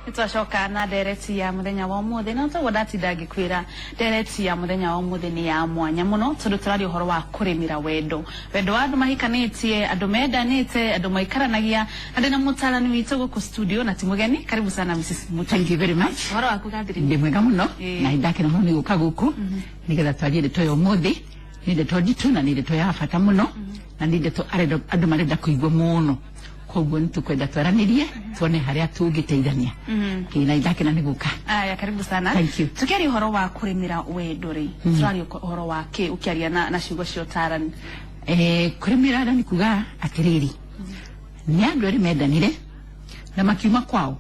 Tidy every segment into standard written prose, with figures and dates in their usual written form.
Nĩtwacoka na ndereti ya mũthenya wa ũmũthĩ, na toguo ndatinda ngĩkwĩra, ndereti ya mũthenya wa ũmũthĩ nĩ ya mwanya mũno, tondũ tũraria ũhoro wa kũrĩmĩra wendo, wendo wa andũ mahikanĩtie, andũ mendanĩte, andũ maikaranagia. Na ndĩna mũtarani witũ gũkũ studio na ti mũgeni. Karibu sana, Mrs. Mutu. Thank you very much. Ũhoro waku, Catherine? Ndĩ mwega mũno. Na nĩndakena mũno nĩ gũka gũkũ nĩgetha twarie ndeto ya ũmũthĩ. Nĩ ndeto nditũ na nĩ ndeto ya bata mũno na nĩ ndeto andũ marenda kũigua mũno, koguo nĩ tũkwenda twaranĩrie tuone harĩa tũngĩteithania. Ĩĩ, na nĩndakena nĩ gũka. Aya, karibu sana. Thank you. Tukiaria ũhoro wa kũrĩmĩra wendo rĩ, tũraria ũhoro wa kĩ, ũkĩaria na ciugo cia ũtarani? Kũrĩmĩra wendo nĩ kuga atĩrĩrĩ, nĩ andũ erĩ mendanire na makiuma kwao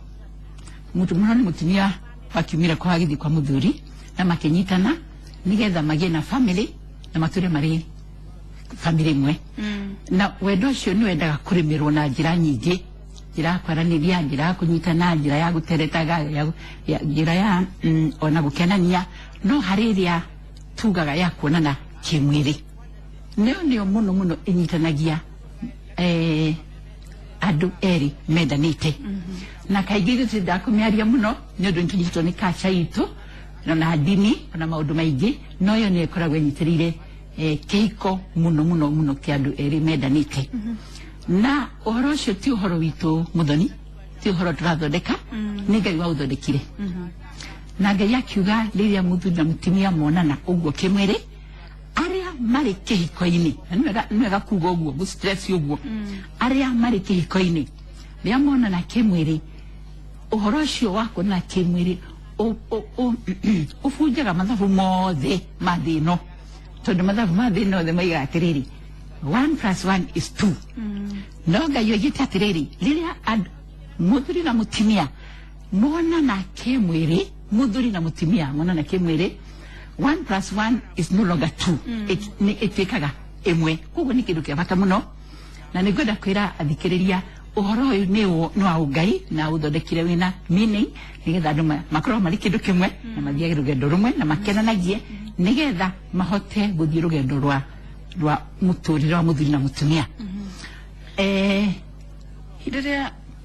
mũtu mũno, nĩ mũtumia wakiumire kwao agĩthiĩ kwa mũthuri na makĩnyitana nĩgetha magĩe na family na matũre marĩ family ĩmwe. Na wendo ũcio nĩ wendaga kũrĩmĩrwo na njĩra nyingĩ, njĩra ya kwaranĩria, njĩra ya kũnyitana, njĩra ya gũteretaga, njĩra ya ona gũkenania. No harĩ ĩrĩa tugaga ya kuonana kĩmwĩrĩ, nĩyo nĩyo mũno mũno ĩnyitanagia andũ erĩ mendanĩte. Na kaingĩ ithuĩ twendaga kũmĩaria mũno nĩ ũndũ nĩtũnyitĩtwo nĩ kacha itũ na ndini ona maũndũ maingĩ, no ĩyo nĩyo ĩkoragwo ĩnyitĩrĩire kĩhiko mũno mũno mũno kĩa andũ erĩ mendanĩte. Na ũhoro ũcio ti ũhoro witũ, mũthoni, ti ũhoro tũrathondeka, nĩ Ngai waũthondekire. Na Ngai akiuga rĩrĩa mũthuri na mũtumia monana ũguo kĩmwĩrĩ, arĩa marĩ kĩhiko-inĩ, na nĩ wega kuga ũguo, gũ stress ũguo, arĩa marĩ kĩhiko-inĩ, rĩrĩa monana kĩmwĩrĩ, ũhoro ũcio wa kuonana kĩmwĩrĩ ũbunjaga mathabu mothe ma thĩ ĩno, tondũ mathabu ma thĩ ĩno othe moigaga atĩrĩrĩ, one plus one is two. No Ngai oigĩte atĩrĩrĩ, rĩrĩa mũthuri na mũtumia monana kĩmwĩrĩ, mũthuri na mũtumia monana kĩmwĩrĩ, one plus one is no longer two. Nĩ ĩtuĩkaga ĩmwe. Koguo nĩ kĩndũ kĩa bata mũno, na nĩ ngwenda kwĩra athikĩrĩria ũhoro ũyũ nĩ wa ũngai na ũthondekire wĩna meaning, nĩgetha andũ makorwo marĩ kĩndũ kĩmwe na mathiage rũgendo rũmwe na makenanagie, nĩgetha mahote gũthiĩ rũgendo rwa mũtũrĩre wa mũthuri na mũtumia.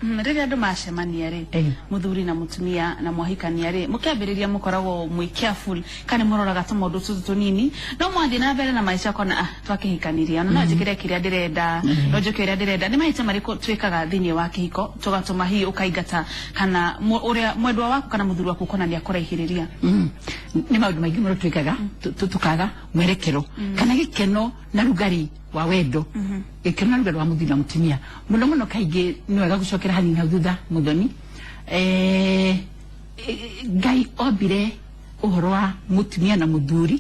Rĩrĩa andũ macemania rĩ, mũthuri na mũtumia na mwahikania rĩ, mũkĩambĩrĩria mũkoragwo mwĩ careful kana mũroraga tũmaũndũ tũtũ tũnini, no mwathiĩ na mbere na maica kona, ah, twakĩhikanirie, ona no njĩkĩre kĩrĩa ndĩrenda, no njĩke ũrĩa ndĩrenda. Nĩ mahĩtia marĩkũ twĩkaga thĩinĩ wa kĩhiko tũgatũma hihi ũkaingata kana ũrĩa mwendwa waku kana mũthuri waku ũkona nĩ akũraihĩrĩria? Nĩ maũndũ maingĩ mũno twĩkaga tũkaga mwerekero kana gĩkeno na rugari wa wendo, gĩkeno na rugari wa mũthuri na mũtumia. Mũno mũno kaingĩ nĩ wega gũcokera hanini hau thutha, mũthoni. Ngai ombire ũhoro wa mũtumia na mũthuri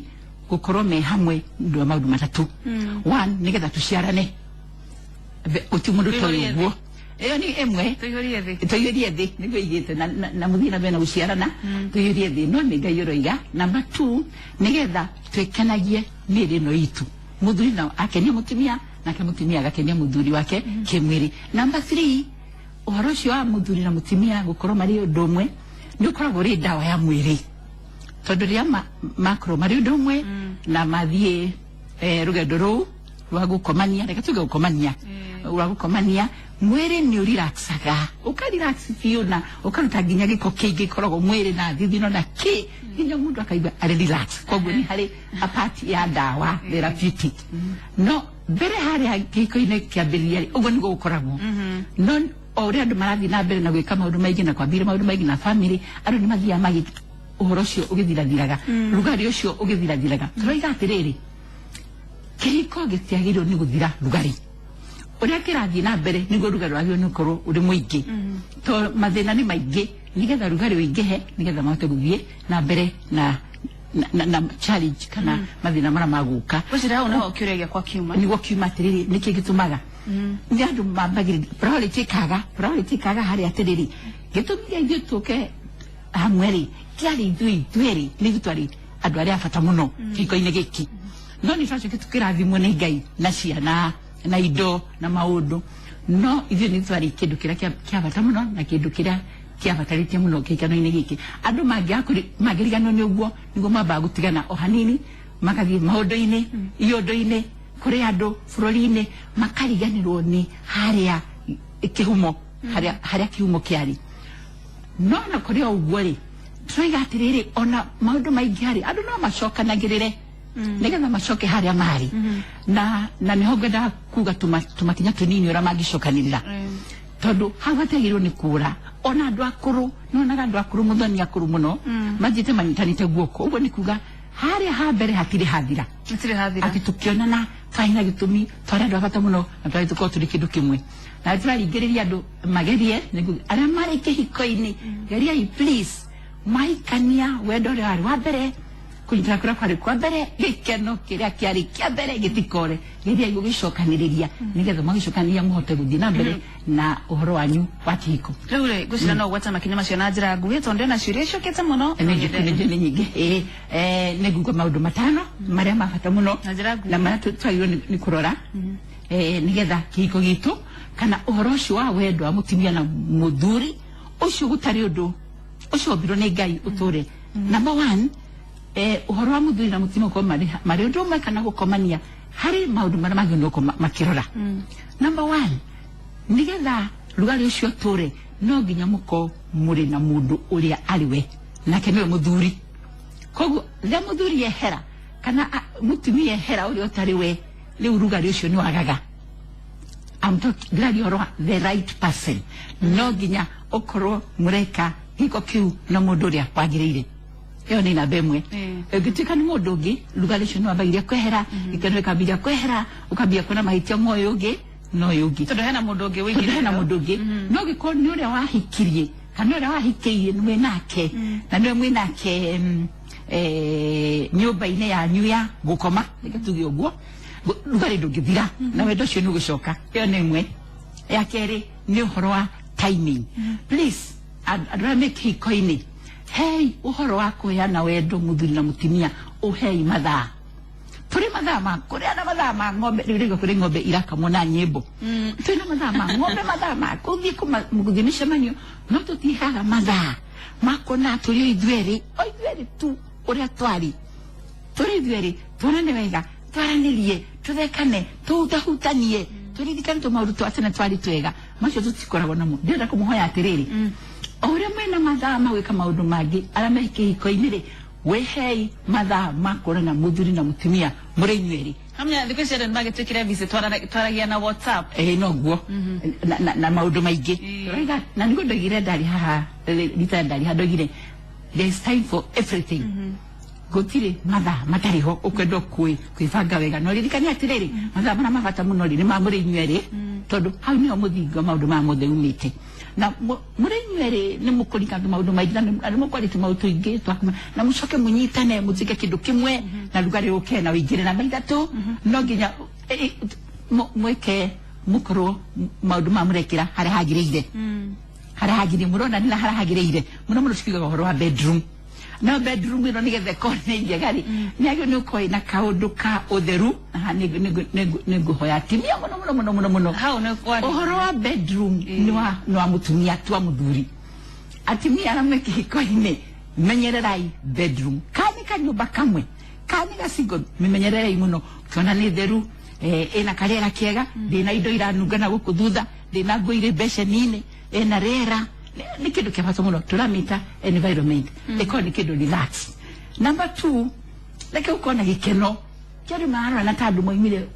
gũkorwo me hamwe nĩ ũndũ wa maũndũ matatũ. One, nĩgetha tũciarane. Gũtirĩ mũndũ toĩ Tũihũrie ũguo, ĩyo nĩ ĩmwe. Tũihũrie thĩ. Tũiyũrie thĩ nĩguo igĩte na mũthiĩ na mbere na gũciarana, tũiyũrie thĩ. No nĩ Ngai ũroiga. Number two, nĩgetha twĩkenagie mĩĩrĩ ĩno itũ, mũthuri na akenie mũtumia nake mũtumia agakenia mũthuri wake kĩmwĩrĩ. Number three, ũhoro ũcio wa mũthuri na mũtumia gũkorwo marĩ ũndũ ũmwe nĩ ũkoragwo ũrĩ ndawa ya mwĩrĩ, tondũ rĩrĩa makorwo marĩ ũndũ ũmwe na mathiĩ rũgendo rũu rwa gũkomania, reke tuge gũkomania, rwa gũkomania, mwĩrĩ nĩ ũrelaxaga, ũkarelax biũ na ũkaruta nginya gĩko kĩingĩ gĩkoragwo mwĩrĩ na thithino na kĩ, nginya mũndũ akaigua arĩ relax. Koguo nĩ harĩ a part ya ndawa, therapeutic. No mbere harĩa kĩhiko-inĩ kĩambĩrĩria rĩ, ũguo nĩguo gũkoragwo. No o ũrĩa andũ marathiĩ na mbere na gwĩka maũndũ maingĩ na kwambĩrĩria maũndũ maingĩ na family, andũ nĩ mathiaga magĩ ũhoro ũcio ũgĩthirathiraga, rugarĩ ũcio ũgĩthirathiraga. Tũroiga atĩrĩrĩ, kĩhiko gĩtiagĩrĩirwo nĩ gũthira rugarĩ. Ũrĩa kĩrathiĩ na mbere nĩguo rugarĩ wagĩrĩirwo nĩ gũkorwo ũrĩ mũingĩ, to mathĩna nĩ maingĩ, nĩgetha rugarĩ ũingĩhe, nĩgetha mahote gũthiĩ na mbere na challenge kana mathĩna marĩa magũka. Ũcira hau nĩho kĩũria gĩakwa kiuma. Nĩguo kiuma atĩrĩrĩ, nĩkĩ gĩtũmaga nĩ andũ mambagĩrĩria priority ĩkaga, priority ĩkaga harĩa atĩrĩrĩ, gĩtũmi gĩa ithuĩ tũke hamwe rĩ, kĩarĩ ithuĩ ithuerĩ nĩ ithuĩ twarĩ andũ arĩa a bata mũno kĩhiko-inĩ gĩkĩ. No nĩ twacokire tũkĩrathimwo nĩ Ngai na ciana na indo na maũndũ, no ithuĩ nĩ twarĩ kĩndũ kĩrĩa kĩa bata mũno na kĩndũ kĩrĩa kĩabatarĩtie mũno kĩhikano-inĩ gĩkĩ. Andũ mangĩriganĩrwo nĩ ũguo, nĩguo mambaga gũtigana o hanini, magathiĩ maũndũ-inĩ, iondo-inĩ, kũrĩ andũ bũrũri-inĩ, makariganĩrwo nĩ harĩa kĩhumo, harĩa kĩhumo kĩarĩ. No na kũrĩ o ũguo rĩ, tũraiga atĩrĩrĩ, ona maũndũ maingĩ harĩ andũ no macokanagĩrĩre nĩgetha macoke harĩa marĩ, na nĩho ngwendaga kuga tũmakinya tũnini ũrĩa mangĩcokanĩrĩra, tondũ hau hatiagĩrĩirwo nĩ kũra. Ona andũ akũrũ, nĩwonaga andũ akũrũ, mũthoni akũrũ mũno manjĩte manyitanĩte guoko, ũguo nĩ kuga harĩa ha mbere hatirĩ hathira. Hatirĩ hathira. Atĩ tũkĩonana twarĩ na gĩtũmi, twarĩ andũ a bata mũno na twarĩ tũkorwo tũrĩ kĩndũ kĩmwe, na tũraringĩrĩria andũ magerie arĩa marĩ kĩhiko-inĩ, geriai please, mahikania wendo ũrĩa warĩ wa mbere, kũnyitana kũrĩa kwarĩ kwa mbere, gĩkeno kĩrĩa kĩarĩ kĩa mbere gĩtikore. Geriai gũgĩcokanĩrĩria nĩgetha magĩcokanĩria mũhote gũthiĩ na mbere na ũhoro wanyu wa kĩhiko. Rĩu rĩ, ngwĩciria no ũgwete makinya macio na njĩra nguhĩ, tondũ ndĩrona ciũria icokete mũno. Nĩ nyingĩ. Nĩ nguga maũndũ matano marĩa ma bata mũno na njĩra nguhĩ na marĩa twagĩrĩirwo nĩ kũrora nĩgetha kĩhiko gitũ kana ũhoro ũcio wa wendo wa mũtumia na mũthuri ũcio gũtarĩ ũndũ ũcio wombirwo nĩ Ngai ũtũre. Number 1, ũhoro wa mũthuri na mũtumia gũkorwo marĩ ũndũ ũmwe kana gũkomania harĩ maũndũ marĩa magĩrĩirwo gũkorwo makĩrora. Number 1, nĩgetha rugarĩ ũcio ũtũre no nginya mũkorwo mũrĩ na mũndũ ũrĩa arĩ we, nake nĩwe mũthuri. Koguo rĩrĩa mũthuri ehera kana mũtumia ehera ũrĩa ũtarĩ we, rĩu rugarĩ ũcio nĩ wagaga. I'm talking ndĩraria ũhoro wa the right person. No nginya ũkorwo mũreka gĩko kĩu na mũndũ ũrĩa wagĩrĩire. Ĩyo nĩ namba ĩmwe. Ũngĩtuĩka nĩ mũndũ ũngĩ, rugarĩ ũcio nĩ wambagĩrĩria kwehera, gĩkeno gĩkambĩrĩria kwehera, ũkambia kuona mahĩtia ma ũyũ ũngĩ na ũyũ ũngĩ. Tondũ hena mũndũ ũngĩ Tondũ hena mũndũ ũngĩ. No ũngĩkorwo nĩ ũrĩa wahikirie kana ũrĩa wahikĩirie nĩ mwĩ nake, na nĩwe mwĩ nake nyũmba-inĩ yanyu ya gũkoma, reke tuge ũguo, rugarĩ ndũngĩthira na wendo ũcio nĩ ũgũcoka. Ĩyo nĩ ĩmwe. Ya kerĩ nĩ ũhoro wa timing. Please, andũ arĩa me kĩhiko-inĩ, hei ũhoro wa kũheana wendo mũthuri na mũtumia, ũhei mathaa. Tũrĩ mathaa ma kũrĩa na mathaa ma ng'ombe, rĩu rĩu kũrĩ ng'ombe irakamwo na nyĩmbo. Tũrĩ na mathaa ma ng'ombe, mathaa ma gũthiĩ gũthiĩ mĩcemanio, no tũtiheaga mathaa ma kuona tũrĩ o ithuerĩ, o ithuerĩ tu ũrĩa twarĩ. Tũrĩ ithuerĩ, tuonane wega, twaranĩrie, tũthekane, tũhutahutanie, tũririkane tũmaũndũ twa tene twarĩ twega. Macio tũtikoragwo namo. Ndĩrenda kũmũhoya atĩrĩrĩ, o ũrĩa mwĩna mathaa ma gwĩka maũndũ mangĩ arĩa me kĩhiko-inĩ rĩ, wĩhei mathaa ma kuonana mũthuri na mũtumia mũrĩ inyuerĩ. Hamwe thikũ ici andũ nĩmagĩtuĩkire busy, twaragia na WhatsApp. Noguo. Na maũndũ maingĩ. Tũraiga, na nĩguo ndoigire ndarĩ haha, rita ndarĩ haha ndoigire, there is time for everything. Gũtirĩ mathaa matarĩ ho ũkwenda kwĩbanga wega. No ririkane atĩrĩrĩ, mathaa marĩa ma bata mũno rĩ, nĩ ma mũrĩ inyuerĩ, tondũ hau nĩho mũthingi wa maũndũ maya mothe umĩte. Na mũrĩ inyuerĩ nĩ mũkũririkana maũndũ maingĩ, na nĩ mũkwarĩtie maũndũ tũingĩ twa na mũcoke mũnyitane mũtuĩke kĩndũ kĩmwe, na rugarĩ ũke na ũingĩre. Namba ithatũ, no nginya mwĩke mũkorwo maũndũ maya mũrekĩra harĩa hagĩrĩire. Harĩa hagĩrĩire, mũrona nĩ harĩa hagĩrĩire. Mũno mũno tukiugaga ũhoro wa bedroom. No bedroom ĩno nĩgetha ĩkorwo nĩ njega rĩ, nĩ yagĩrĩirwo nĩ gũkorwo ĩna kaũndũ ka ũtheru. Haha nĩ ngũhoya atumia mũno mũno mũno mũno mũno. Hau nĩ kwa Ũhoro wa bedroom nĩ wa mũtumia ti wa mũthuri. Atumia arĩa me kĩhiko-inĩ, menyererai bedroom. Kana nĩ kanyũmba kamwe, kana nĩ gacingo, mĩmenyererei mũno. Ũkĩona nĩ theru, ĩna karĩera kega, ndĩna indo iranunga na gũkũ thutha, ndĩna nguo irĩ mbeceni-inĩ, ĩna rĩera. Nĩ kĩndũ kĩa bata mũno, tũramĩta environment. Ĩkorwo nĩ kĩndũ relax. Number 2, reke gũkorwo na gĩkeno. Kĩa andũ mararorana ta andũ moimire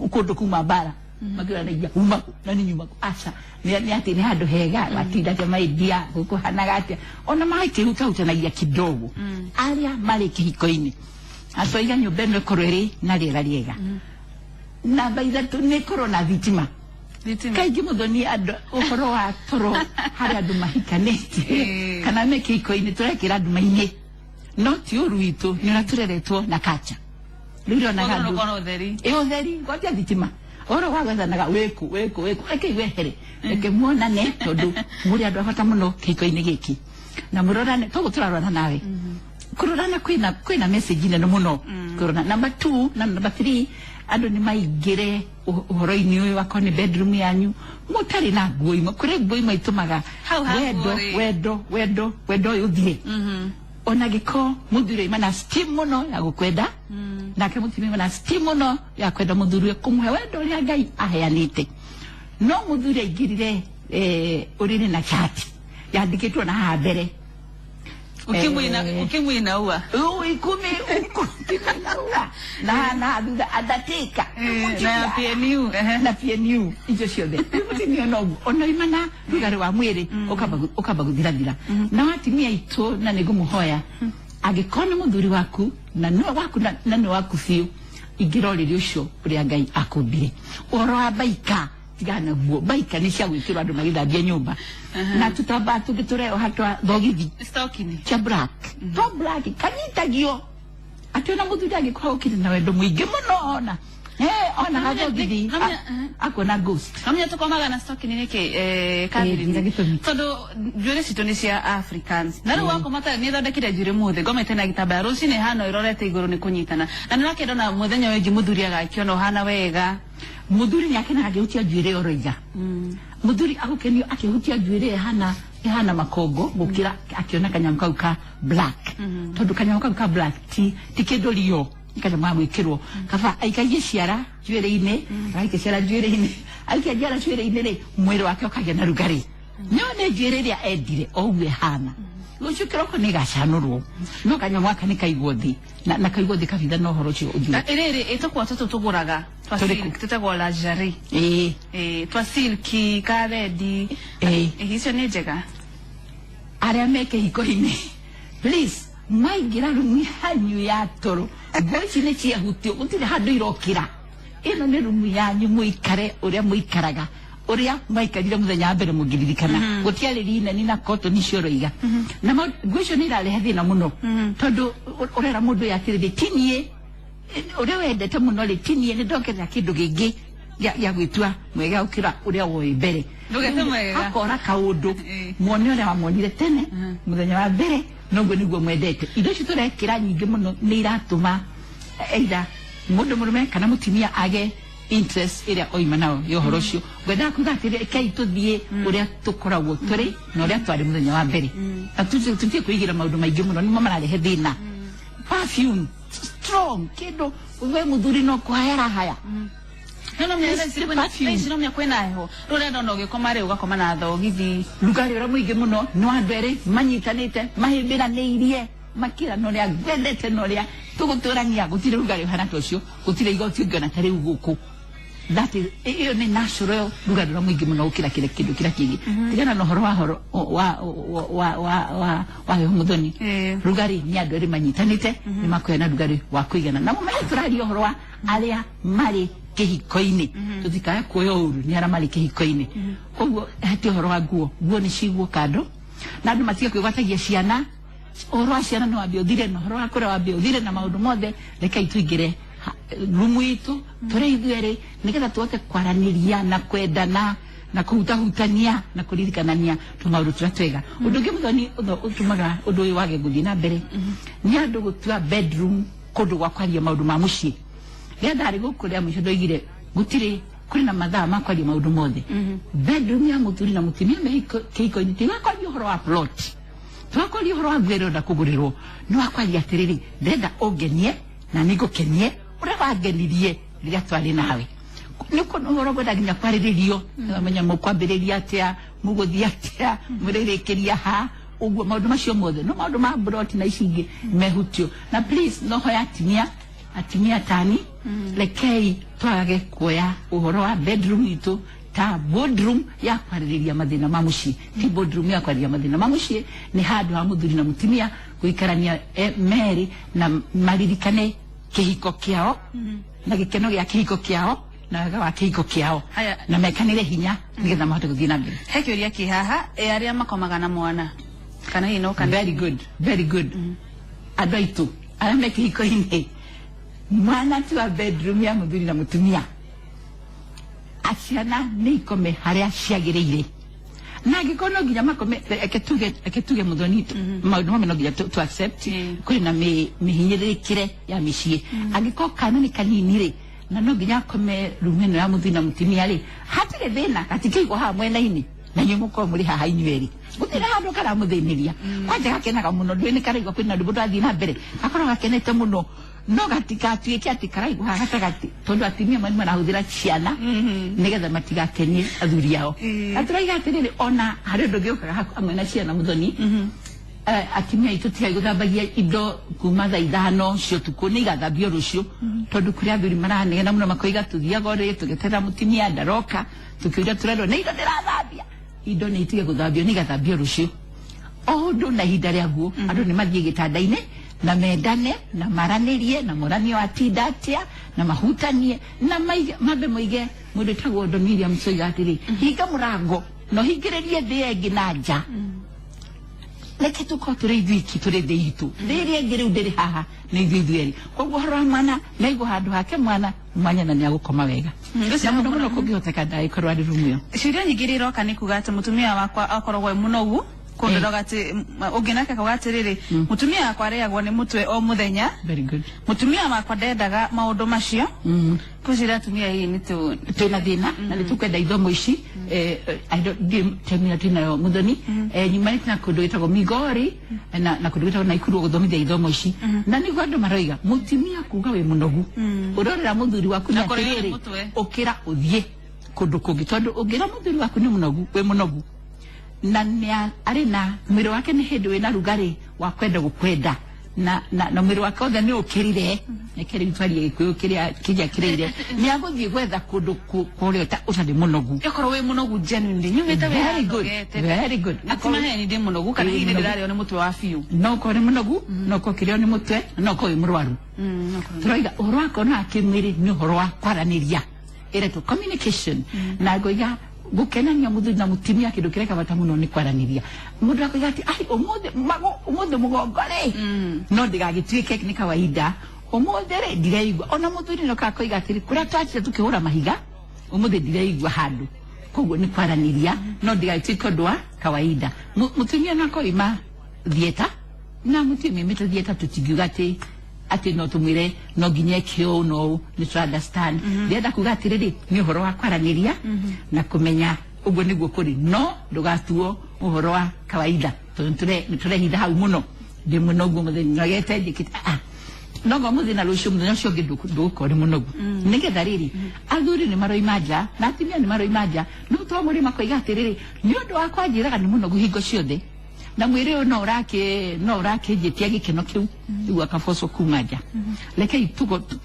kũndũ kuma mbara, makĩroranagia uma kũ na nĩ nyuma kũ. Aca, nĩ atĩ nĩ handũ hega, watinda atĩa maidia, gũkũhanaga atĩa. Ona magakĩhutahutanagia kidogo. Arĩa marĩ kĩhiko-inĩ, atwaiga nyũmba ĩno ĩkorwo ĩrĩ na rĩera rĩega. Namba ithatũ nĩ ĩkorwo na thitima. Thitima. Kaingĩ mũthoni andũ ũhoro wa toro harĩ andũ mahikanĩtie kana me kĩhiko-inĩ tũrekĩra nduma-inĩ, no ti ũru witũ, nĩ ũrĩa tũreretwo na kacha. Rĩu ũrĩonaga Koguo andũ nĩ ũkorwo ũtheri. Ĩ, ũtheri, gwanja thitima. Ũhoro wa gwethanaga wĩkũ, wĩkũ, wĩkũ, reke wehere, reke muonane, tondũ mũrĩ andũ a bata mũno kĩhiko-inĩ gĩkĩ. Na mũrorane, toguo tũrarorana nawe. Kũrorana kwĩna message nene mũno. Kũrorana. Number 2 na number 3, andũ nĩ maingĩre ũhoro-inĩ ũyũ, akorwo nĩ bedroom yanyu, mũtarĩ na nguo imwe. Kũrĩ nguo imwe itũmaga Hau ha wendo, nguo rĩ. wendo, wendo, wendo ũyũ ũthire. Ona gĩko mũthuri aima na steam mũno ya gũkwenda, nake mũtumia aima na steam mũno ya kwenda mũthuri kũmũhe wendo ũrĩa Ngai aheanĩte. No mũthuri aingĩrire ũrĩrĩ na cati, Yandĩkĩtwo na haha mbere. Ukimwi inaua. Ikumi ukimwi inaua. Na thutha Undertaker. Na PNU. Na PNU icio ciothe. Mũtumia noguo ona imana rugarĩ wa mwĩrĩ ũkamba gũthirathira. Na atumia aitũ na nĩngũmũhoya angĩkorwo nĩ mũthuri waku na nĩwe waku na nĩwe waku biũ ingĩra ũrĩrĩ ũcio ũrĩa Ngai akũmbire. Ũhoro wa baika tigana naguo. Baika nĩ cia gwĩkĩrwo andũ magĩthambia nyũmba. Na tũtambaa tũngĩ tũreoha twa thogithi. Stocking. Cia black. Twa black kanyitagio. Atĩ ona mũthuri angĩkorwo okire na wendo mũingĩ mũno ona. Ona gathogithi akona ghost. Kamenya tũkomaga na stocking nĩkĩ Catherine? Tondũ njuĩrĩ citũ nĩ cia Africans. Na rĩu wakoma ta nĩ thondekire njuĩrĩ mũthĩ ngomete na gĩtambaya rũcinĩ hano ĩrorete igũrũ nĩ kũnyitana. Na nĩ ũrakĩenda ona mũthenya ũyũ mũthuri agakĩona ũhana wega. Mũthuri nĩ akenaga akĩhutia njuĩrĩ oroiga. Mũthuri agũkenio akĩhutia njuĩrĩ ĩhana makongo gũkĩra akĩona kanyamũ kau ka black. Tondũ kanyamũ kau ka black ti kĩndũ rio. Kanyamũ ga gwĩkĩrwo. Kaba aikagie ciara njuĩrĩ-inĩ, agaikia ciara njuĩrĩ-inĩ, aikia ciara njuĩrĩ-inĩ rĩ, mwĩrĩ wake ũkagĩa na rugarĩ. No nĩ njuĩrĩ ĩrĩa endire o ũguo ĩhana. Rũciũ kĩroko nĩ ĩgacanũrwo. No kanyamũ gaka nĩ kaigwo thĩ. Na kaigwo thĩ kabitha na ũhoro ũcio ũthiĩ. Ĩrĩrĩ ĩtũkwa tũtũ tũgũraga twa silk tũtagwo luxury. Twa silk ka rendi. Icio nĩ njega. Arĩa me kĩhiko-inĩ, please maingĩra rumu yanyu ya toro nguo ici nĩ ciahutio gũtirĩ handũ irokĩra. Ĩno nĩ rumu yanyu mũikare ũrĩa mũikaraga ũrĩa mwaikarire mũthenya wa mbere mũngĩririkana. Gũtiarĩ lineni na cotton icio ũroiga. Na nguo icio nĩ irarehe thĩna mũno tondũ ũrera mũndũ ũyũ atĩrĩrĩ ti niĩ ũrĩa wendete mũno rĩ ti niĩ nĩ ndongerera kĩndũ kĩngĩ gĩa gwĩtua mwega gũkĩra ũrĩa woĩ mbere. Ndũgete mwega. Akora kaũndũ muone ũrĩa wamuonire tene mũthenya wa mbere noguo nĩguo mwendete. Indo icio tũrekĩra nyingĩ mũno nĩ iratũma either mũndũ mũrũme kana mũtumia age interest ĩrĩa oima nayo ya ũhoro ũcio. Ngwendaga kuga atĩrĩ rekei tũthiĩ ũrĩa tũkoragwo tũrĩ na ũrĩa twarĩ mũthenya wa mbere. Na tũtige kwĩigĩra maũndũ maingĩ mũno nĩmo mararehe thĩna. Perfume strong kĩndũ we mũthuri no kũhaya arahaya. No kwĩna heho. Rũrenda ona ũgĩkoma rĩ ũgakoma na thogithi. Rugarĩ ũrĩa mũingĩ mũno nĩ wa andũ erĩ manyitanĩte mahĩmbĩranĩirie makĩra na ũrĩa ngwendete na ũrĩa tũgũtũrania. Gũtirĩ rugarĩ ũhana ta ũcio, gũtirĩ igoti ũngĩona ta rĩu gũkũ. That is ĩyo nĩ natural rugarĩ ũrĩa mũingĩ mũno gũkĩra kĩrĩa kĩndũ kĩrĩa kĩngĩ. Tigana na ũhoro wa heho mũthoni. Rugarĩ nĩ andũ erĩ manyitanĩte nĩ makuoya rugarĩ wa kũigana. Na mũmenye tũraria ũhoro wa arĩa marĩ kĩhiko-inĩ. Tũtikae kuoya ũru nĩ arĩa marĩ kĩhiko-inĩ. Koguo hati ũhoro wa nguo, nguo nĩ cigwo kando na andũ matige kwĩgwatagia ciana. Ũhoro wa ciana nĩ wambe ũthire na ũhoro wa kũrĩa wambe ũthire na maũndũ mothe. Rekei tũingĩre rumu itũ tũrĩ ithuerĩ nĩgetha tũhote kwaranĩria na kwendana na kũhutahutania na kũririkanania tũmaũndũ tũrĩa twega. Ũndũ ũngĩ mũthoni ũtũmaga ũndũ ũyũ wage gũthiĩ na mbere nĩ andũ gũtua bedroom kũndũ gwa kwaria maũndũ ma mũciĩ. Rĩrĩa ndarĩ gũkũ rĩa mũico ndoigire gũtirĩ kũrĩ na mathaa ma kwaria maũndũ mothe. Bedroom ya mũthuri na mũtumia me kĩhiko-inĩ ti wa kwaria ũhoro wa plot, ti wa kwaria ũhoro wa nguo ĩrĩa ũrenda kũgũrĩrwo, nĩ wa kwaria atĩrĩrĩ ndĩrenda ũngenie na nĩngũkenie ũrĩa wangenirie rĩrĩa twarĩ nawe. Nĩ ũhoro ngwenda nginya kwarĩrĩrio nĩwamenya mũkwambĩrĩria atĩa mũgũthiĩ atĩa mũrĩrĩkĩria ha ũguo maũndũ macio mothe. No maũndũ ma plot na ici ingĩ mehutio. Na please no hoya atumia tani rekei twage kuoya ũhoro wa bedroom itũ ta boardroom ya kwarĩrĩria mathĩna ma mũciĩ. Ti boardroom ya kwarĩrĩria mathĩna ma mũciĩ, nĩ handũ ha mũthuri na mũtumia gũikarania merĩ na maririkane kĩhiko kĩao na gĩkeno gĩa kĩhiko kĩao na wega wa kĩhiko kĩao na mekanĩre hinya nĩgetha mahote gũthiĩ na mbere. He kĩũria kĩ haha, arĩa makomaga na mwana kana hihi no kana. Very good, very good. Andũ aitũ arĩa me kĩhiko-inĩ, mwana ti wa bedroom ya mũthuri na mũtumia. Aciana nĩ ikome harĩa ciagĩrĩire. Na angĩkorwo no nginya makome, reke tuge mũthoni maũndũ mamwe no nginya tu accept kũrĩ na mĩhinyĩrĩrĩkĩre ya mĩciĩ. Angĩkorwo kana nĩ kanini rĩ na no nginya akome rumu ĩno ya mũthuri na mũtumia rĩ, hatirĩ thĩna, gatingĩigwo haha mwena-inĩ na inyuĩ mũkorwo mũrĩ haha inyuĩ erĩ. Gũtirĩ handũ karamũthĩnĩria. Kwanja gakenaga mũno, ndũĩ nĩ karaigua kwĩna rwĩmbo rũrathiĩ na mbere, gakorwo gakenete mũno. No gatigatuĩke atĩ karaigua gatagatĩ, tondũ atumia mani marahũthĩra ciana nĩgetha matigakenie athuri ao. Na tũraiga atĩrĩrĩ, ona harĩ ũndũ ũngĩ ũkaga hamwe na ciana mũthoni. Atumia aitũ tigai gũthambagia indo kuma thaa 5 cia ũtukũ, nĩ igathambio rũciũ, tondũ kũrĩ athuri maranegena mũno makoiga tũthiaga ũrĩ tũgĩeterera mũtumia ndaroka, tũkĩũria tũrerwo nĩ indo ndĩrathambia. Indo nĩ itige gũthambio, nĩ igathambio rũciũ. O ũndũ na ihinda rĩaguo, andũ nĩ mathiĩ gĩtanda-inĩ na mendane na maranĩrie na moranie watinda atĩa na mahutanie na mambe moige. Mũndũ wĩtagwo Don Williams oiga atĩrĩ, hinga mũrango na ũhingĩrĩrie thĩ ĩngĩ na nja, reke tũkorwo tũrĩ ithuiki, tũrĩ thĩ itũ, thĩ ĩrĩa ĩngĩ rĩu ndĩrĩ haha, nĩ ithuĩ ithuerĩ. Koguo ũhoro wa mwana nĩaigwo handũ hake mwana mwanya na nĩagũkoma wega, na mũno mũno kũngĩhoteka ndagĩkorwo arĩ rumu ĩyo. Ciũria nyingĩ iria iroka nĩ kuga atĩ mũtumia wakwa akoragwo e mũnogu kũndoroga atĩ ũngĩ nake akauga atĩrĩrĩ, mũtumia wakwa arĩagwo nĩ mũtwe o mũthenya. Very good. Mũtumia wakwa ndendaga maũndũ macio. Kwĩciria atumia hihi nĩ tũ Twĩna thĩna na nĩ tũkwenda ithomo ici. I don't ndiĩ time ĩrĩa twĩnayo mũthoni. Nyumanĩte na kũndũ gwĩtagwo Migori na kũndũ gwĩtagwo Naikuru gũthomithia ithomo ici, na nĩguo andũ maroiga mũtumia kuga wĩ mũnogu, ũrorera mũthuri waku nĩ Na kũrĩo nĩ atĩrĩrĩ, mũtwe. Ũkĩra ũthiĩ kũndũ kũngĩ, tondũ ũngĩra mũthuri waku nĩ mũnogu, wĩ mũnogu na nĩ arĩ na mwĩrĩ wake nĩ hĩndĩ wĩna rugarĩ wa kwenda gũkwenda na mwĩrĩ wake wothe nĩ ũkĩrire, reke rĩu twarie Gĩkũyũ kĩrĩa kĩrĩa kĩrĩire, nĩ agũthiĩ gwetha kũndũ kũrĩa ũtarĩ mũnogu. Okorwo wĩ mũnogu genuinely nyumĩte wĩra Very good. nogete. Very good. Ati maheni ndĩ mũnogu kana hihi nĩ ndĩrarĩo nĩ mũtwe wa biũ. No ũkorwo nĩ mũnogu, no ũkorwo ũkĩrĩo nĩ mũtwe, no ũkorwo wĩ mũrwaru. Tũroiga ũhoro wa kuonana kĩmwĩrĩ nĩ ũhoro wa kwaranĩria, ĩretwo communication, na ngoiga gukenania muthuri na mutumia kindu kiria bata muno ni kwaraniria. Mundu akoiga ati ai umuthi mago umuthi mugongo ri no ndigagituike ni kawaida, umuthi ri ndiraigua. Ona muthuri no kakoiga atiri kuria twachire tukihura mahiga, umuthi ndiraigua handu. Koguo ni kwaraniria, no ndigagituike undu wa kawaida. Mutumia no akoima thieta na mutumia imite thieta, tutingiuga ati no tumwire no nginya eke ũũ no ũũ, nĩ tũ understand. Ndĩrenda kuga atĩrĩrĩ, nĩ ũhoro wa kwaranĩria na kũmenya ũguo nĩguo kũrĩ, no ndũgatuo ũhoro wa kawaida, tondũ nĩ tũrehitha hau mũno, ndĩ mũnogu mũthenya nogete njĩkĩte no ngo mũthĩ na rũciũ mũthenya ũcio ũngĩ ndũgũkorwo nĩ mũnogu. Nĩgetha rĩrĩ, athuri nĩ maroima nja na atumia nĩ maroima nja, no to mũrĩ makoiga atĩrĩrĩ, nĩ ũndũ wakwa njĩraga nĩ mũnogu hingo ciothe na mwĩrĩ ũyũ no ũrakĩnjĩtia gĩkeno kĩu, rĩu akabocwo kuma nja. Rekei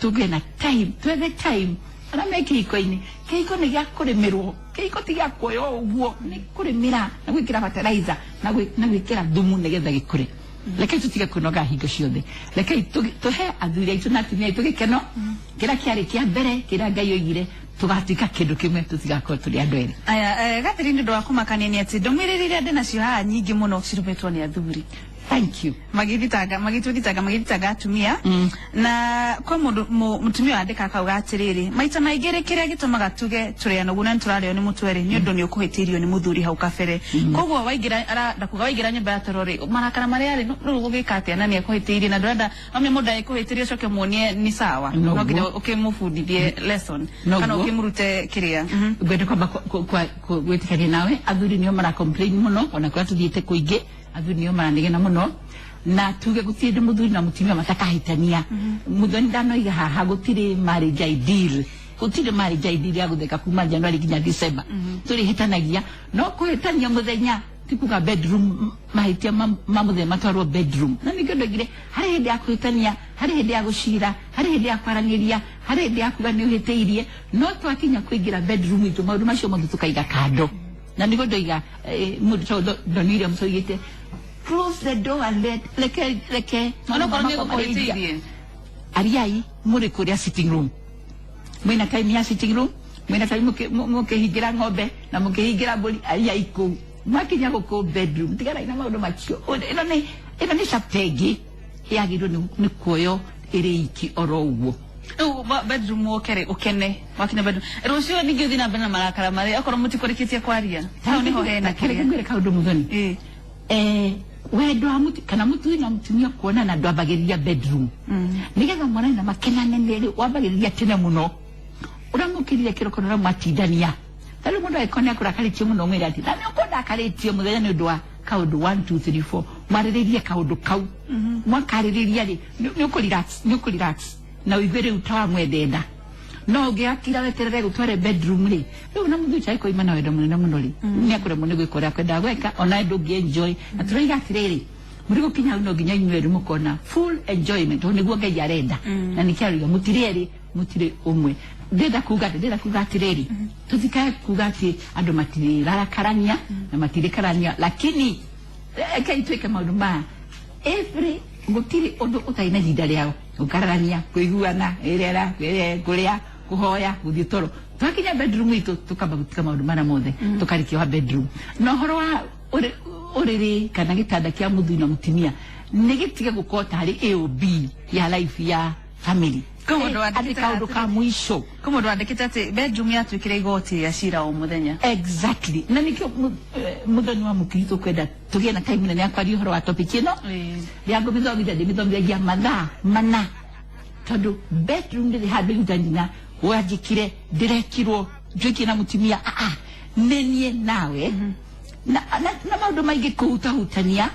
tũgĩe na time, twethe time arĩa me kĩhiko-inĩ. Kĩhiko nĩ gĩa kũrĩmĩrwo, kĩhiko ti gĩa kuoywo ũguo, nĩ kũrĩmĩra na gwĩkĩra fertilizer na gwĩkĩra thumu nĩgetha gĩkũre. Rekei tũtige kũnoga hingo ciothe, rekei tũhe athuri aitũ na atumia aitũ gĩkeno kĩrĩa kĩarĩ kĩa mbere, kĩrĩa Ngai oigire tũgatuĩka kĩndũ kĩmwe, tũtigakorwo tũrĩ andũ erĩ. Aya, Catherine, ũndũ wa kũmakania nĩ atĩ ndũmĩrĩri iria ndĩ nacio haha nyingĩ mũno cirũmĩtwo nĩ athuri. Thank you. Magĩthitanga, magĩtũthitanga, magĩthitanga atumia. Na kwa mũndũ mũtumia wandĩka akauga atĩrĩrĩ, maita maingĩ rĩ, kĩrĩa gĩtũmaga tuge tũrĩ anogu na nĩtũrarĩo nĩ mũtwe rĩ, nĩ ũndũ nĩ ũkũhĩtĩirio nĩ mũthuri hau kabere. Koguo waingĩra ndakuga waingĩra nyũmba ya toro rĩ, marakara marĩa rĩ, rĩu ũgĩka atĩa na nĩ akũhĩtĩirie na ndũrenda amwe mũndũ agĩkũhĩtĩria ũcoke muonie nĩ sawa. No nginya ũkĩmũbundithie lesson kana ũkĩmũrute kĩrĩa. Ngwenda kwamba gwĩtĩkania nawe, athuri nĩo mara complain mũno, ona kũrĩa tũthiĩte kũingĩ athuri nĩo maranegena mũno, na tuge gũtirĩ hĩndĩ mũthuri na mũtumia matakahĩtania. Mũthoni ndanoiga haha gũtirĩ marriage ideal, gũtirĩ marriage ideal ya gũtheka kuma January nginya December. Tũrĩhĩtanagia, no kũhĩtania mũthenya ti kuga bedroom, mahĩtia ma mũthenya matwarwo bedroom. Na nĩkĩo ndoigire harĩ hĩndĩ ya kũhĩtania, harĩ hĩndĩ ya gũcira, harĩ hĩndĩ ya kwaranĩria, harĩ hĩndĩ ya kuga nĩ ũhĩtĩirie, no twakinya kũingĩra bedroom itũ maũndũ macio mothe tũkaiga kando. Na nĩguo ndoiga mũndũ ta Don Williams oigĩte, close the door and let reke reke Onokorwo nĩ gũkũhĩtĩirie, ariai mũrĩ kũrĩa sitting room, mwĩna time ya sitting room, mwĩna time mũkĩhingĩra ng'ombe na mũkĩhingĩra mbũri, ariai kũu. Mwakinya gũkũ bedroom, tiganai na maũndũ macio. Ĩno nĩ chapter ĩngĩ yagĩrĩirwo nĩ kuoywo ĩrĩ iki oro ũguo. Rĩu bedroom woke rĩ, ũkene wakinya bedroom rũciũ ningĩ ũthiĩ na mbere na marakara marĩa okorwo mũtikũrĩkĩtie kwaria, hau nĩho hena kĩrĩa. Ngwĩre kaũndũ mũthoni, wendo wa mutu kana muthuri na mutumia kuonana ndwambagĩrĩria bedroom. Nĩgetha monane na makenane nĩ wambagĩrĩria tene mũno, ũramũkĩrire kĩroko na ũramwatindania. Ta rĩu mũndũ angĩkorwo nĩ akũrakarĩtie mũno, mwĩre atĩ na nĩ ũkũndakarĩtie mũthenya nĩ ũndũ wa kaũndũ 1 2 3 4. Mwarĩrĩrie kaũndũ kau. Mwakarĩrĩria rĩ, nĩ ũkũ relax na ũigue rĩu ta wamwendenda. No ũngĩgakira weterere gũtware bedroom rĩ, rĩu na mũthuri ũcio angĩkoima na wendo mũnene mũno rĩ, nĩ akũremwo nĩ gwĩka ũrĩa akwendaga gwĩka, ona ndũngĩ enjoy. Na tũroiga atĩrĩrĩ, mũrĩ gũkinya hau no nginya inyuĩ erĩ mũkona full enjoyment, tondũ nĩguo Ngai arenda. Na nĩkĩo aroiga mũtirĩ erĩ, mũtirĩ ũmwe. Ndĩrenda kuga atĩrĩrĩ, tũtikae kuga atĩ andũ matirĩrakarania na matirĩkarania, lakini rekei twĩke maũndũ maya every gũtirĩ ũndũ ũtarĩ na ihinda rĩao, gũkararania, kũiguana, ĩrera, kũrĩa, kũhoya, gũthiĩ toro. Twakinya bedroom itũ tũkamba gũtiga maũndũ marĩa mothe, tũkarĩkia wa bedroom. Na ũhoro wa ũrĩrĩ kana gĩtanda kĩa mũthuri na mũtumia nĩ gĩtige gũkorwo tarĩ A o B ya life ya family. Atĩ kaũndũ ka mũico. Kwĩ mũndũ wandĩkĩte atĩ bedroom yatuĩkire igoti rĩa cira o mũthenya. Exactly. Na nĩkĩo mũthoni wa mũkiri tũkwenda tũgĩe na time nene ya kwaria ũhoro wa topic ĩno. Rĩrĩa ngũmĩthomithia ndĩmĩthomithagia mathaa mana, tondũ bedroom ndĩrĩ handũ ihuta nginya wanjĩkire ndĩrekirwo njuĩkie na mũtumia, nĩ niĩ nawe. Na maũndũ maingĩ kũhutahutania,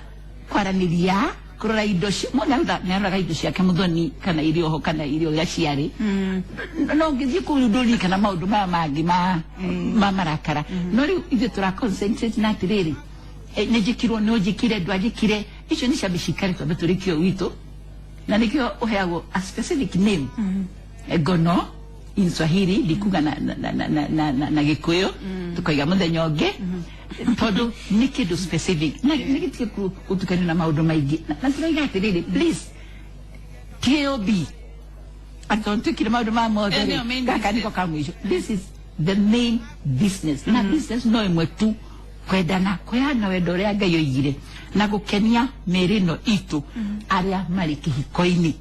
kwaranĩria, kũrora indo mũndũ nĩaroraga indo ciake mũthoni kana irio ho kana irio ũrĩa ciarĩ. No ũngĩthiĩ kũu rĩu ndũririkana maũndũ maya mangĩ ma marakara. No rĩu ithuĩ tũra concentrate na atĩrĩrĩ, nĩ njĩkirwo, nĩ ũnjĩkire, ndwanjĩkire, icio nĩ ciambe cikare twambe tũrĩkie witũ. Na nĩkĩo ũheagwo a specific name. Ngono in Swahili ndikuga na Gĩkũyũ, tũkoiga mũthenya ũngĩ, tondũ nĩ kĩndũ specific na nĩ gĩtige gũtukanio na maũndũ maingĩ. Na tũroiga atĩrĩrĩ, please, TOB atĩ tondũ twĩkire maũndũ maya mothe rĩ, gaka nĩko ka mũico. This is the main business. Na business no ĩmwe tu, kwendana, kũheana wendo ũrĩa Ngai oigire na gũkenia mĩĩrĩ ĩno itũ arĩa marĩ kĩhiko-inĩ.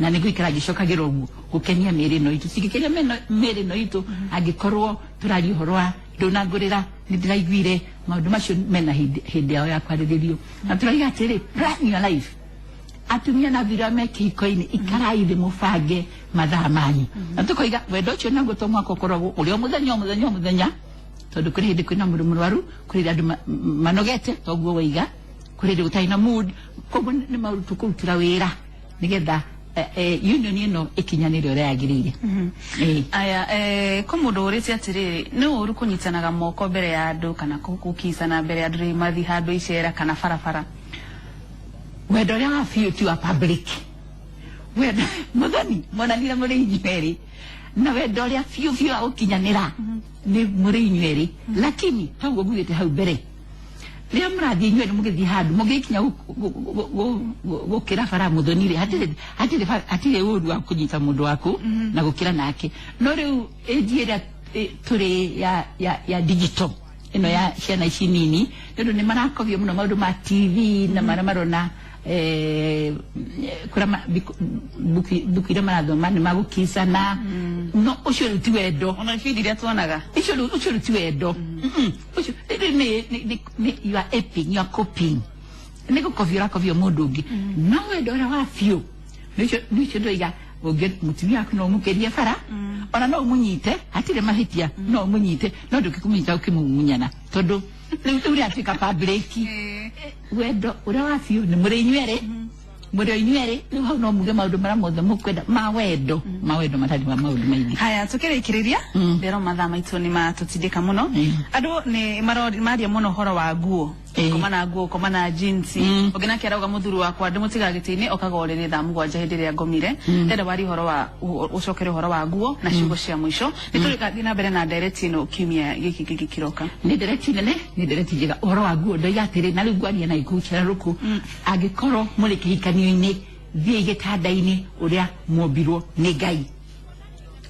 Na nĩ ngũikara ngĩcokagĩra ũguo, gũkenia mĩĩrĩ ĩno itũ. Cingĩkenia mĩĩrĩ ĩno itũ, angĩkorwo tũraria ũhoro wa ndũnangũrĩra, nĩ ndĩraiguire maũndũ macio mena hĩndĩ yao ya kwarĩrĩrio. Na tũrauga atĩrĩ, plan your life. Atumia na athuri arĩa me kĩhiko-inĩ, ikarai thĩ mũbange mathaa manyu. Na tũkoiga wendo ũcio naguo to mũhaka ũkoragwo ũrĩ o mũthenya o mũthenya o mũthenya, tondũ kũrĩ hĩndĩ kwĩna mũndũ mũrwaru, kũrĩ hĩndĩ andũ manogete, toguo waiga, kũrĩ hĩndĩ gũtarĩ na mood. Koguo nĩ maũndũ tũkũrutĩra wĩra nĩgetha union ĩno ĩkinyanĩre ũrĩa yagĩrĩire. Aya, kwĩ mũndũ ũrĩtie atĩrĩrĩ, nĩ ũru kũnyitanaga moko mbere ya andũ kana gũkicana mbere ya andũ rĩrĩa mathiĩ handũ icera kana barabara? Wendo ũrĩa wa biũ ti wa public. Wendo mũthoni monanire mũrĩ inyuĩ erĩ, na wendo ũrĩa biũ biũ wa gũkinyanĩra nĩ mũrĩ inyuĩ erĩ. Lakini hau ngugĩte hau mbere, rĩrĩa mũrathiĩ inyuĩ erĩ mũgĩthiĩ handũ, mũgĩkinya gũkĩra bara mũthoni rĩ, hatirĩ ũru wa kũnyita mũndũ waku na gũkĩra nake. No rĩu ĩnji ĩrĩa tũrĩ ya digital ĩno ya ciana ici nini, nĩ ũndũ nĩ marakobio mũno maũndũ ma TV na marĩa marona kũrĩa mbuku iria marathoma nĩ magũkicana. No ũcio rĩu ti wendo. Ona ibindi iria tuonaga. Ũcio rĩu ti wendo. Ũcio nĩ you are aping, you are copying. Nĩ gũkobia ũrakobia mũndũ ũngĩ. No wendo ũrĩa wa biũ, nĩ ũcio ndoiga, mũtumia waku no ũmũkĩrie bara, ona no ũmũnyite, hatirĩ mahĩtia, no ũmũnyite, no ndũngĩkũmũnyita ũkĩmumunyana, tondũ rĩu rĩatuĩka public. Wendo ũrĩa wa biũ nĩ mũrĩ inyuĩ erĩ, mũrĩ inyuĩ erĩ, rĩu hau no muge maũndũ marĩa mothe mũkwenda ma wendo, ma wendo matarĩ ma maũndũ maingĩ. Haya, tũkĩrĩkĩrĩria, ndĩrona mathaa maitũ nĩ matũtindĩka mũno. Andũ nĩ maria mũno ũhoro wa nguo. Koma na nguo, koma na jeans. Ũngĩ nake arauga mũthuri wakwa ndĩmũtigaga gĩtĩ-inĩ okaga ũrĩrĩ thaa 7 hĩndĩ ĩrĩa ngomire. Ndĩrenda warie ũhoro wa ũcokere ũhoro wa nguo na ciugo cia mũico. Nĩ tũrĩgathiĩ na mbere na ndereti ĩno kiumia gĩkĩ kĩngĩ kĩroka. Nĩ ndereti nene, nĩ ndereti njega. Ũhoro wa nguo ndoiga atĩrĩ, na rĩu ngwaria na gĩkuũ kĩarũrũku, angĩkorwo mũrĩ kĩhikanio-inĩ, thiĩi gĩtanda-inĩ ũrĩa mwombirwo nĩ Ngai.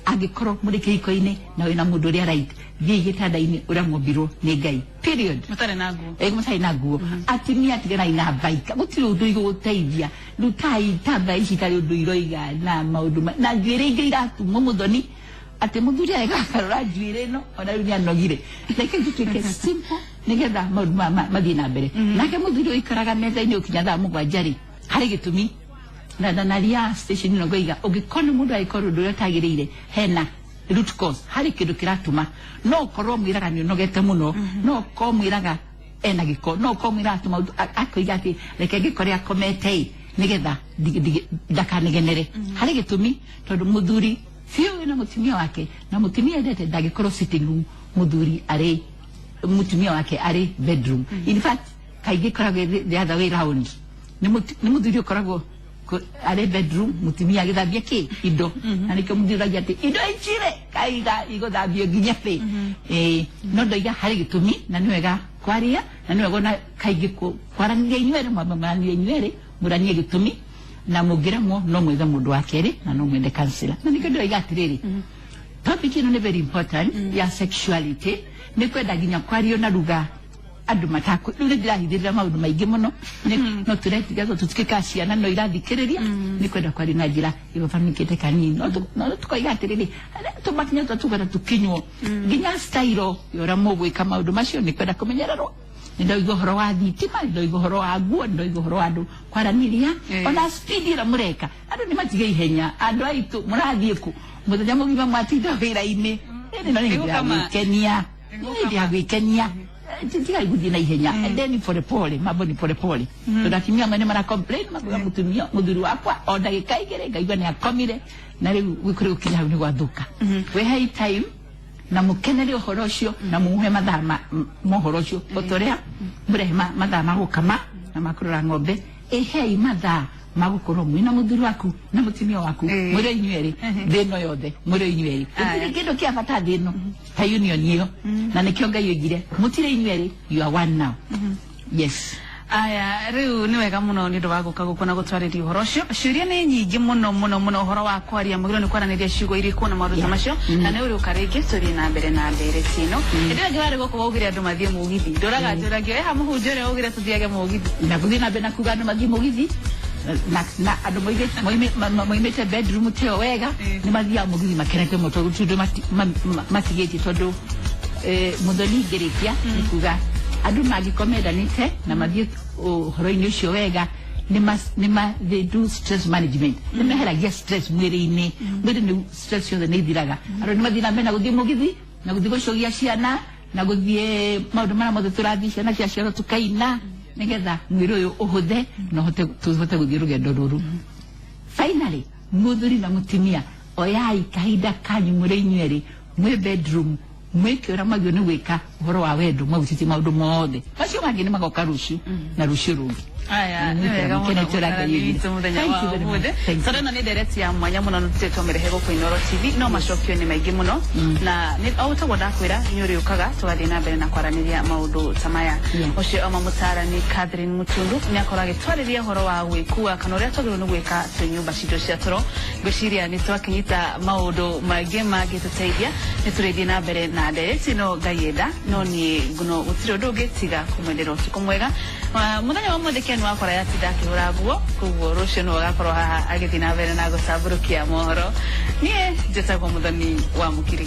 Angĩkorwo mũrĩ kĩhiko-inĩ na wĩna mũndũ ũrĩa right, thiĩi gĩtanda-inĩ ũrĩa mwombirwo nĩ Ngai. Period. Mũtarĩ na nguo. Mũtarĩ na nguo. Atumia tiganai na mbaika, gũtirĩ ũndũ igũgũteithia. Rutai tamba ici itarĩ ũndũ iroiga na maũndũ na njuĩrĩ ingĩ iratumwo mũthoni, atĩ mũthuri arega akarora njuĩrĩ ĩno, ona rĩu nĩanogire. Reke tũtuĩke simple nĩgetha maũndũ mathiĩ na mbere. Nake mũthuri ũikaraga metha-inĩ ũkinya thaa 7 rĩ, harĩ gĩtũmi. Na ria station ĩno ngoiga, ũngĩkorwo nĩ mũndũ agĩkorwo ũndũ ũrĩa ũtagĩrĩire, hena root cause, harĩ kĩndũ kĩratũma. No ũkorwo mwĩraga nĩ ũnogete mũno, no ũkorwo mwĩraga ena gĩko no ũkorwo mwĩraga tũmaũndũ akoiga atĩ reke ngĩkore akomete nĩgetha ndakanegenere harĩ gĩtũmi tondũ mũthuri biũ wĩna mũtumia wake na mũtumia endete ndangĩkorwo sitting room mũthuri arĩ mũtumia wake arĩ bedroom. In fact kaingĩ ĩkoragwo the other way round, nĩ mũthuri ũkoragwo arĩ bedroom mũtumia agĩthambia kĩ indo na nĩkĩo mũthuri ũragia atĩ indo icire kaiga igũthambio nginya thĩ. No ndoiga harĩ gĩtũmi na nĩ wega kwaria na nĩ wega ona kaingĩ kwaranĩria inyuerĩ mwambe mwaranĩrie inyuerĩ mũranie gĩtũmi na mũngĩremwo no mwethe mũndũ wa kerĩ na no mwende counselor. Na nĩkĩo ndĩroiga atĩrĩrĩ topic ĩno nĩ very important ya sexuality nĩ kwenda nginya kwario na ruga andũ matakũ rĩu nĩ ndĩrahithĩrĩra maũndũ maingĩ mũno no tũretiga tũtuĩke ciana no irathikĩrĩria nĩ kwenda kwaria na njĩra ĩbabanĩkĩte kanini no tũkoiga atĩrĩrĩ tũmakinya tũrĩa tũkwenda tũkinywo nginya style ya ũrĩa mũgwĩka maũndũ macio nĩ kwenda kũmenyererwo. Nĩ ndoiga ũhoro wa thitima, nĩ ndoiga ũhoro wa nguo, nĩ ndoiga ũhoro wa andũ kwaranĩria ona speed ĩrĩa mũreka andũ nĩ matige ihenya andũ aitũ mũrathiĩ kũ mũthenya mũgima mwatinda wĩra-inĩ ĩno nĩ hĩndĩ ya gwĩkenia nĩ hĩndĩ ya gwĩkenia tiga gũthiĩ na ihenya and then pole pole mambo ni pole pole tondũ atumia amwe nĩ mara complain makuga mũtumia mũthuri wakwa o ndagĩka igĩrĩ ngaigua nĩ akomire na rĩu kũrĩ gũkinya hau nĩ gwathũka. Wĩhei time na mũkenere ũhoro ũcio na muhe mathaa ma ũhoro ũcio o ta ũrĩa mũrehe mathaa ma gũkama na ma kũrora ng'ombe ĩhei mathaa ma gũkorwo mwĩna mũthuri waku na mũtumia waku mũrĩ inyuerĩ thĩ ĩno yothe mũrĩ inyuerĩ gũtirĩ kĩndũ kĩa bata thĩ ĩno ta union ĩyo na nĩkĩo Ngai oigire mũtirĩ inyuerĩ you are one now. Yes. Aya rĩu nĩ wega mũno nĩ ũndũ wa gũka gũkũ na gũtwarĩria ũhoro ũcio. Ciũria nĩ nyingĩ mũno mũno mũno ũhoro wa kwaria mũgĩrwo nĩ kwaranĩria ciugo irĩkũ na maũndũ ta macio na nĩ ũrĩũka rĩngĩ tũthiĩ na mbere na ndereti ĩno. Hĩndĩ ĩyo ĩngĩ warĩ gũkũ waugire andũ mathiĩ mũgithi ndũraga njũragio ĩha mũhunjia ũrĩa waugire tũthiage mũgithi na gũthiĩ na mbere na kuga andũ mathiĩ mũgithi na andũ moimĩte bedroom tĩo wega nĩ mathiaga mũgithi makenete mũno tondũ matigĩtie tondũ mũthoni ingĩrĩkia nĩ kuga andũ mangĩkorwo mendanĩte na mathiĩ ũhoro-inĩ ũcio wega they do stress management nĩ meheragia stress mwĩrĩ-inĩ mwĩrĩ nĩ stress yothe nĩ ithiraga andũ nĩ mathiĩ na mbere na gũthiĩ mũgithi na gũthiĩ gũcogia ciana na gũthiĩ maũndũ marĩa mothe tũrathiĩ ciana ciaciarwo tũkaina nĩgetha mwĩrĩ ũyũ ũhũthe na tũhote gũthiĩ rũgendo rũrũ. Finally mũthuri na mũtumia oyai kahinda kanyu mũrĩ inyuerĩ mwĩ bedroom mwĩke ũrĩa mwagĩrĩirwo nĩ gwĩka ũhoro wa wendo mwahutĩtie maũndũ mothe macio mangĩ nĩ magoka rũciũ na rũciũ rũngĩ. Aya nĩ wega mũno gũtaranĩria mũthenya wa ũmũthĩ tondũ ĩno nĩ ndereti ya mwanya mũno na tũtirĩ twamĩrehe gũkũ Inooro TV no macokio nĩ maingĩ mũno na o taguo ndakwĩra nĩ ũrĩũkaga tũgathiĩ na mbere na kwaranĩria maũndũ ta maya. Ũcio oma mũtaarani Catherine Mutundu nĩ akorwo agĩtwarĩria ũhoro wa gwĩkua kana ũrĩa twagĩrĩirwo nĩ gwĩka twĩ nyũmba citũ cia toro. Ngwĩciria nĩ twakĩnyita maũndũ maingĩ mangĩtũteithia nĩ tũrĩthiĩ na mbere na ndereti ĩno Ngai enda no niĩ nguno gũtirĩ ũndũ ũngĩ tiga kũmwendera ũtukũ mwega. Mũthenya wa ũmũthĩ Ken wakora yatinda akĩhũra nguo koguo rũciũ nĩwe agakorwo haha agĩthiĩ na mbere na gũtambũrũkia mohoro. Niĩ njĩtagwo Mũthoni wa Mũkiri.